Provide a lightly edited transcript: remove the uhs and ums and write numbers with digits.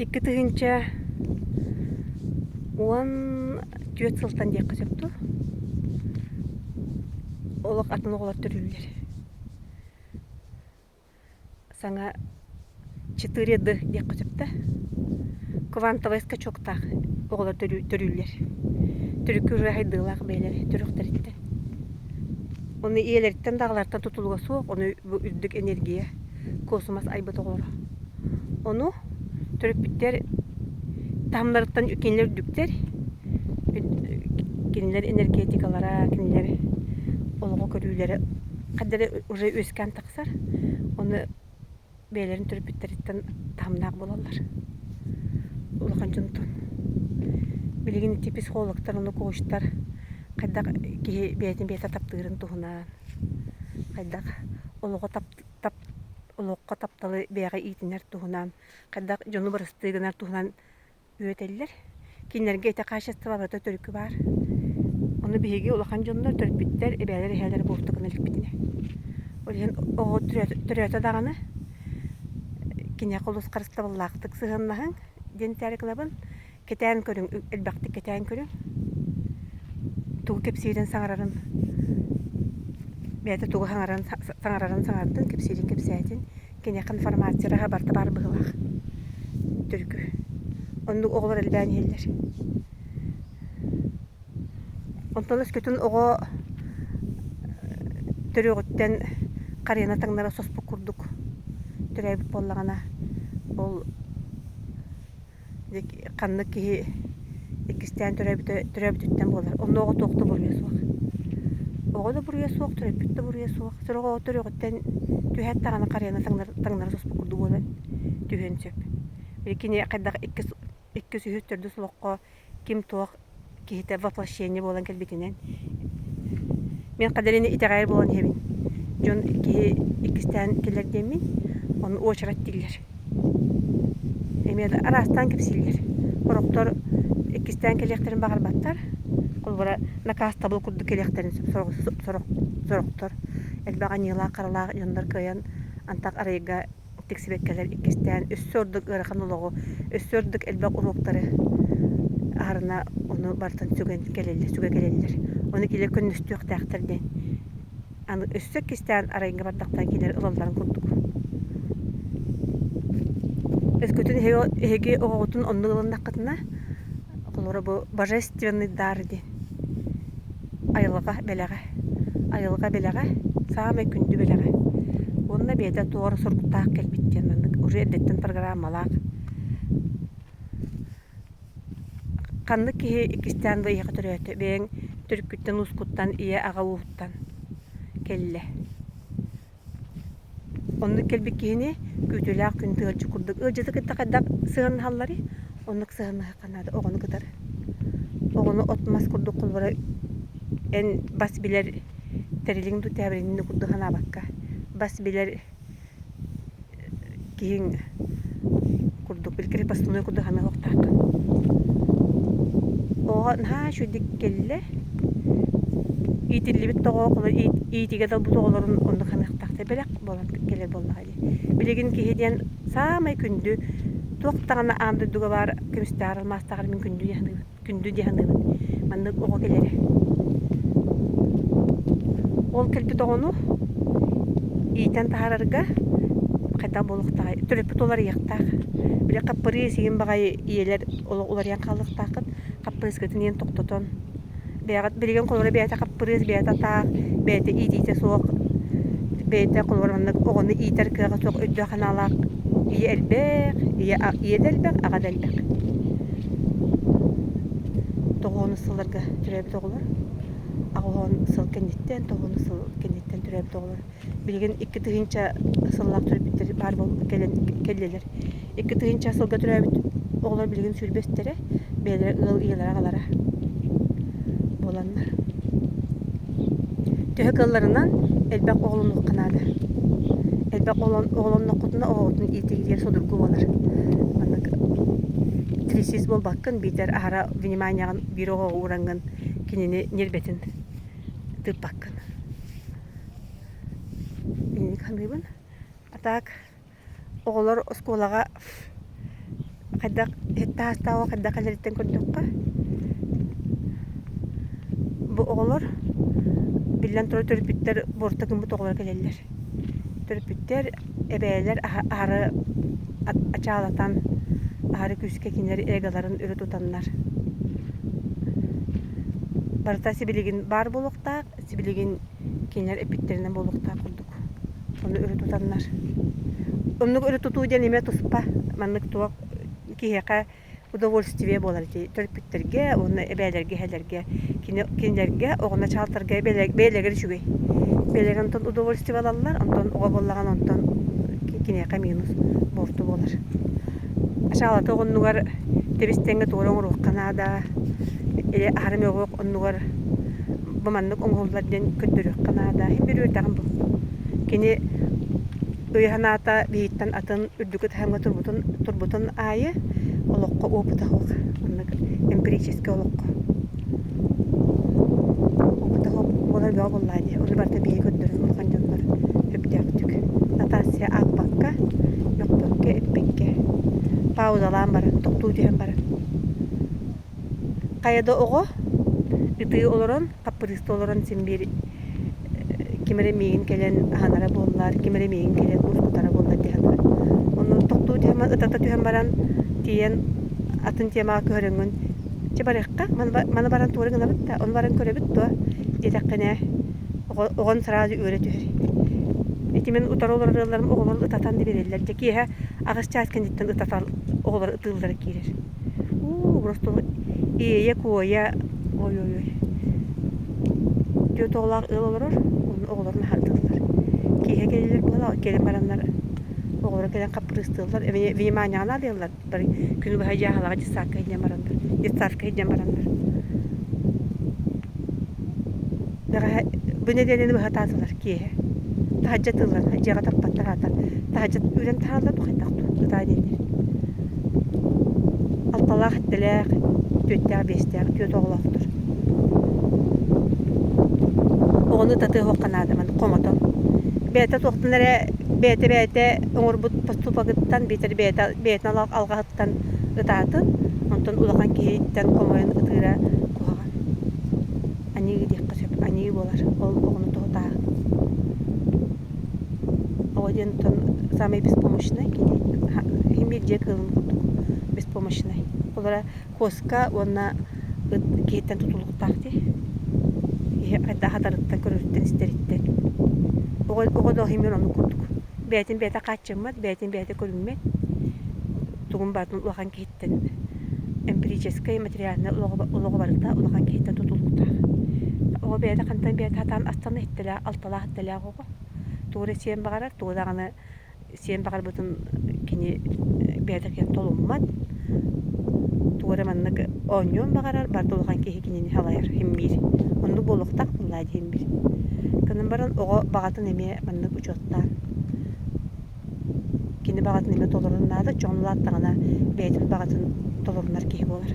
2014 сылтан диэххэ сөп дуу, олох атын оҕолор төрүүллэр. Саҥа 4D диэххэ сөп да, квантовай скачоктаах оҕолор төрүүллэр. Төрүкү уже хайдыылаах бэйэлэрэ төрүөхтэриттэн. Ону ийэлэриттэн да аҕаларыттан тутулуга суох, ону бу үрдүк энергия куосумас айбыт оҕолоро. Ону төрөппүттэр таһымнарыттан кинилэр үрдүктэр, кинилэр энергетикалара, кинилэр олоҕу көрүүлэрэ хайда эрэ уже үөскээн тахсар. Ону бэйэлэрин төрөппүттэриттэн таһымнаах буолаллар. Улахан дьонтон. Билигин ити психологтар, ону коучтар хайдах киһи бэйэтин бэйэтэ таптыырын туһунан, хайдах олоҕу тап, тап, олоххо тапталы бэйэҕэ иитинэр туһунан, хайдах дьону бырастыы гынар туһунан үөрэтэллэр. Кинилэргэ ити хаачыстыба барыта төрүкү баар. Ону биһиги улахан дьоннор, төрөппүттэр, эбээлэр, эһээлэр буолтук гына иликпитинэ. Ол иһин оҕо төрөөтө даҕаны киниэхэ олус харыстабыллаахтык сыһыаннаһыҥ диэн этээри гынабын. Кэтээн көрүҥ, элбэхтик кэтээн көрүҥ. Тугу кэпсиирин саҥарарын, бэйэтэ тугу саҥарарын саҥарарын саҥардын, кэпсиирин кэпсээтин. Киниэхэ информация араһа барыта баар быһыылаах. Төрүкү. Оннук оҕолор элбээн иһэллэр. Онтон өскөтүн оҕо төрүөҕүттэн харыйаны таҥнара соспут курдук төрөөбүт буоллаҕына, ол ханнык киһи иккистээн төрөөбүтэ төрөөбүтүттэн буолар. Онно оҕо туох да буруйа суох. Оҕо да буруйа суох, төрөппүт да буруйа суох. Сорох оҕо төрүөҕүттэн түһээт даҕаны харыйаны таҥнары соспут курдук буолан түһүөн сөп. Били кини хайдах иккис иккис үһүс төрдүс олоххо ким туох киһитэ воплощение буолан кэлбитинэн мин кадалины итэҕэйэр буолан иһэбин. Дьон киһи иккистээн кэлэр диэммин, ону уочарат дииллэр. Эмиэ да араастаан кэпсииллэр. Сорохтор иккистээн кэлиэхтэрин баҕарбаттар. Холобура, накаастабыл курдук кэлиэхтэрин сөп сорох сорохтор элбэх аньыылаах-харалаах дьоннор кыайан антах арыйга тиксибэккэлэр иккистээн өссө ордук ыарахан олоҕу, өссө ордук элбэх уруоктары аһарына ону барытын сүгэн кэлэллэр, сүгэ кэлэллэр. Ону кинилэр көннөстүөхтээхтэр диэн. Аны өссө иккистээн арайга бардахтан кинилэр ылалларын курдук. Өскөтүн эһиги оҕоҕутун оннук ылыннаххытына, холобура бу божественный дар диэн Айылҕа бэлэҕэ. Айылҕа бэлэҕэ саамай күндү бэлэҕэ. Уонна бэйэтэ туора суруктаах кэлбит диэн маннык уже эрдэттэн программалаах. Ханнык киһи иккистээн бу эйиэхэ төрөөтө? Бэйэҥ төрүккүттэн уускуттан ийэ аҕа ууһуттан кэллэ. Оннук кэлбит киһини күүтүүлээх күн тыалдьыт курдук ыалдьыты кытта хайдах сыһыаннаһалларый? Оннук сыһыаннаһыахха наада оҕону кытары. Оҕону от-мас курдук холобура эн бас билэр тэрилиҥ дуу тээбириниҥ дуу курдук санаабакка бас билэр киһиҥ курдук били крепостной курдук саныахтааххын. Оҕо наһаа үчүгэйдик кэллэ иитиллибит тоҕо иитиигэ талбыт оҕолорун оннук саныахтаахтар бэлэх буолан кэлэр буоллаҕа дии. Билигин киһи диэн саамай күндү туох даҕаны аан дойдуга баар көмүстээҕэр алмаастааҕар мин күндү дии саныыбын. Күндү дии саныыбын. Маннык оҕо кэлэрэ. Ол кэлбит оҕону иитэн таһаарарга хайдах буолуохтааҕый? Төрөппүт уларыйыахтаах. Били хаппырыыс игин баҕайы ийэлэр олох уларыйан хаалыахтааххыт. Хаппырыыскытын иһин тохтотон бэйэҕит билигин холобура бэйэтэ хаппырыыс, бэйэтэ атаах, бэйэтэ иитиитэ суох, бэйэтэ холобура маннык оҕону иитэр кыаҕа суох өйдөөх-санаалаах ийэ элбэх, ийэ ийэ да элбэх, аҕа да элбэх. Тоҕуонус сылларга төрөөбүт оҕолор, аҕыһон сыл кэнниттэн, тоҕуонус сыл кэнниттэн төрөөбүт оҕолор Билигин 2000 сыллаах төрөппүттэр баар кэлэн кэллилэр. 2000 сылга төрөөбүт оҕолор билигин сүүрбэстэрэ, бэйэлэрэ ыал ийэлэрэ-аҕалара буоланнар. Төһө кыалларынан элбэх оҕолонуохха наада. Элбэх оҕолонноххутуна оҕоҕутун иитиитигэр судургу буолар. Маннык кризис буолбаккын, биитэр аһара вниманияҕын биир оҕоҕо уураҥҥын кинини ньиэрбэтин тыыппаккын. Инник саныыбын. А так оҕолор оскуолаҕа Хайдах иһиттээх астаах хайдах кэлэриттэн көрдөххө, бу оҕолор биллэн турар төрөппүттэр буорта гыммыт оҕолор кэлэллэр. Төрөппүттэр, эбээлэр аһары ачаалатан, аһары күүскэ кинилэр эголарын өрө тутаннар. Барыта сибилигин баар буолуохтаах, сибилигин кинилэр эппиттэринэн буолуохтаах курдук. Ону өрө тутаннар. Оннук өрө тутуу диэн эмиэ туспа маннык туох киһиэхэ удовольствие буолар ити төрөппүттэргэ уонна эбээлэргэ эһэлэргэ кинилэргэ оҕону чаалтарга бэйэлэригэр үчүгэй. Бэйэлэрэ онтон удовольствие ылаллар, онтон оҕо буоллаҕына онтон киниэхэ минус буорту буолар. Ачаалата оҕоннугар тэбис-тэҥҥэ туора оҥоруохха наада, или аһары мөҕүөх оннугар бу маннык оҥоһуллар диэн көрдөрүөххэ наада. Иһин биир үөрдэҕим бу. Кини өйө-санаата биһиттэн атын үрдүкү таһымҥа турбутун, турбутун аайы олоххо опыта суох. Оннук эмпирическэй олоххо. Опыта суох буолар бөҕө буоллаҕа дии. Ону барыта биһиги көрдөрөн улахан дьоннор сөптөөхтүк. Нотация аахпакка, мөхпөккө, эппэккэ, паузалаан баран, тохтуу түһэн баран. Хайа да оҕо ытыы олорон, хаппырыыста олорон син биир ким эрэ миигин кэлэн аһынара буоллар, ким эрэ миигин кэлэн уоскутара буоллар дии саныыр. Ону тохтуу түһэн ытата түһэн баран тиийэн атын темаҕа көһөрөҥҥүн чэ барыахха, маны баран туора гынабыт да, ону баран көрөбүт дуо диэтэххинэ оҕон сразу үөрэ түһэр. Ити мин утары олорор ыалларым оҕолорун ытатан да биэрэллэр. Дьэ киэһэ аҕыс чаас кэнниттэн ытатан оҕолор ытыыллара киирэр. Уу, просто иэйэ-куойа, ой-ой-ой. Түөрт оҕолоох ыал олорор, онно оҕолорун аһардыллар. Киэһэ кэлэллэр буолла, кэлэн бараннар оҕолоро кэлэн хаппырыыстыыллар, вниманияҕа наадыйаллар. Бары күнү быһа дьааһылаҕа детсадка илдьэн бараннар, детсадка илдьэн бараннар. Бэҕэһээ бу нэдиэлэни быһа таатылар киэһэ. Таһырдьа тыыллар, дьиэҕэ таппаттар аата. Таһырдьа үүрэн таһааллар дуу хайдах дуу, ытаа диэннэр. Алталаах, сэттэлээх, түөртээх, биэстээх, түөрт оҕолоохтор. Оҕону ытатыа суохха наада маны хомотон. Бэйэтэ туохтан эрэ бэйэтэ бэйэтэ оҥорбут поступогыттан биитэр бэйэтэ бэйэтин алҕаһыттан ытаатын, онтон улахан киһиттэн хомойон ытыыра куһаҕан. Аньыы диэххэ сөп, аньыы буолар ол оҕону тоһутааһын. Оҕо диэн оттон саамай беспомощнай кини иһин биир дьиэ кыылын курдук беспомощнай. Олора куоска уонна ыт киһиттэн тутулуктаах дии. Киһи хайдах хатарыттан, көрөрүттэн, истэриттэн. Оҕо, оҕо да иһин оннук курдук. Бэйэтин бэйэтэ хааччыммат, бэйэтин бэйэтэ көрүммэт. Тугун барытын улахан киһиттэн эмпирическэй материальнай олоҕо барыта улахан киһиттэн тутулуктаах. Оҕо бэйэтэ хантан бэйэтэ сатаан астана иһиттэлээх, алталаах иттэлээх оҕо. Тугу эрэ сиэн баҕарар, тугу даҕаны сиэн баҕарбытын кини бэйэтэ киһи толуммат. Тугу эрэ маннык оонньуон баҕарар, барыта улахан киһи кинини салайар, симмиир. Оннук буолуохтаах буоллаа диэн биир. Гынан баран оҕо баҕатын эмиэ маннык учуоттаан Кини баҕатын эмиэ толорор наада, дьон улааттаҕына бэйэтин баҕатын толорунар киһи буолар.